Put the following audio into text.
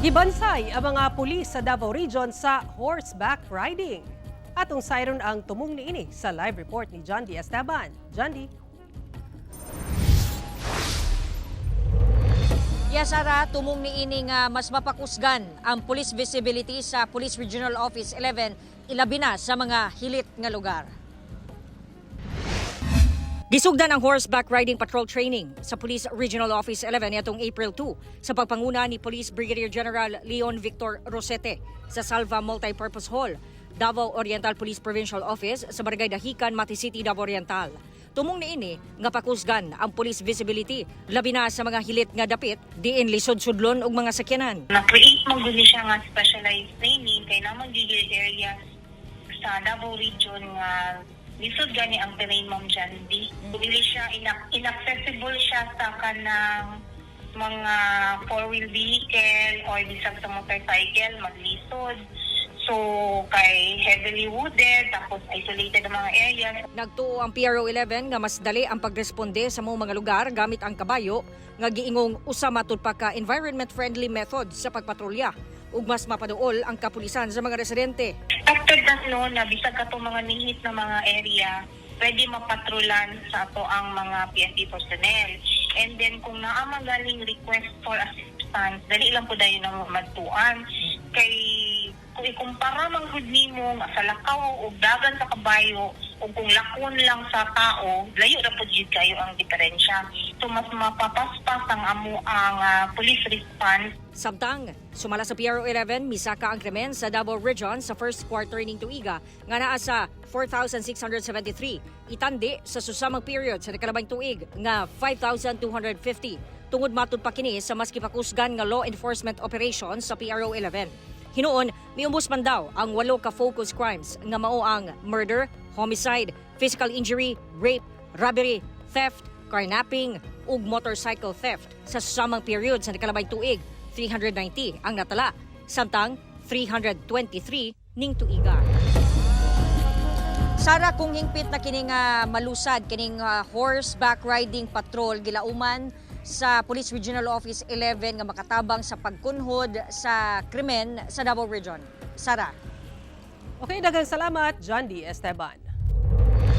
Gibansay ang mga pulis sa Davao Region sa horseback riding. Atong sayron ang tumong niini sa live report ni John D. Esteban. John D. Yes, Ara, tumong niini nga mas mapakusgan ang police visibility sa Police Regional Office 11, ilabi na sa mga hilit nga lugar. Gisugdan ang horseback riding patrol training sa Police Regional Office 11 niadtong April 2 sa pagpanguna ni Police Brigadier General Leon Victor Rosete sa Salva Multipurpose Hall, Davao Oriental Police Provincial Office sa Barangay Dahican, Mati City, Davao Oriental. Tumong niini nga pakusgan ang police visibility labi na sa mga hilit nga dapit diin lisod sudlon og mga sakyanan. Na-create man gud ni siya nga specialized training kay naa man gyud areas sa Davao Region nga lisod gani ang terrain, Ma'am Jandy. Dili siya inaccessible siya sa kanang mga four-wheel vehicle or bisag sa motorcycle maglisod. So kay heavily wooded, tapos isolated ang mga areas. Nagtuo ang PRO 11 nga mas dali ang pagresponde sa mga lugar gamit ang kabayo nga giingong usa matud pa ka environment-friendly method sa pagpatrolya ug mas mapaduol ang kapulisan sa mga residente. After that, no, na bisag katong mga nihit na mga area, pwede mapatrolan sa ato ang mga PNP personnel. And then kung naa man galing request for assistance, dali lang po dayon ang madtuan. Kay kung ikumpara man gud nimo nga sa lakaw og dagan sa kabayo o kung lakon lang sa tao, layo ra pud jud kayo ang diferensya. So mas mapapaspas ang amo ang police response. Samtang, sumala sa PRO 11, misaka ang krimen sa Davao Region sa first quarter ning tuiga nga naa sa 4,673. Itandi sa susamang period sa nakalabang tuig nga 5,250. Tungod matud pa kini sa mas gipakusgan nga law enforcement operation sa PRO 11. Hinuon, miumbos man daw ang walo ka focus crimes nga mao ang murder, homicide, physical injury, rape, robbery, theft, carnapping ug motorcycle theft. Sa susamang period sa nakalabay tuig, 390 ang natala, samtang 323 ning tuiga. Sara, kung hingpit na kining malusad kining horseback riding patrol gilauman sa Police Regional Office 11 nga makatabang sa pagkunhod sa krimen sa Davao Region. Sara. Okay, daghang salamat, John D. Esteban.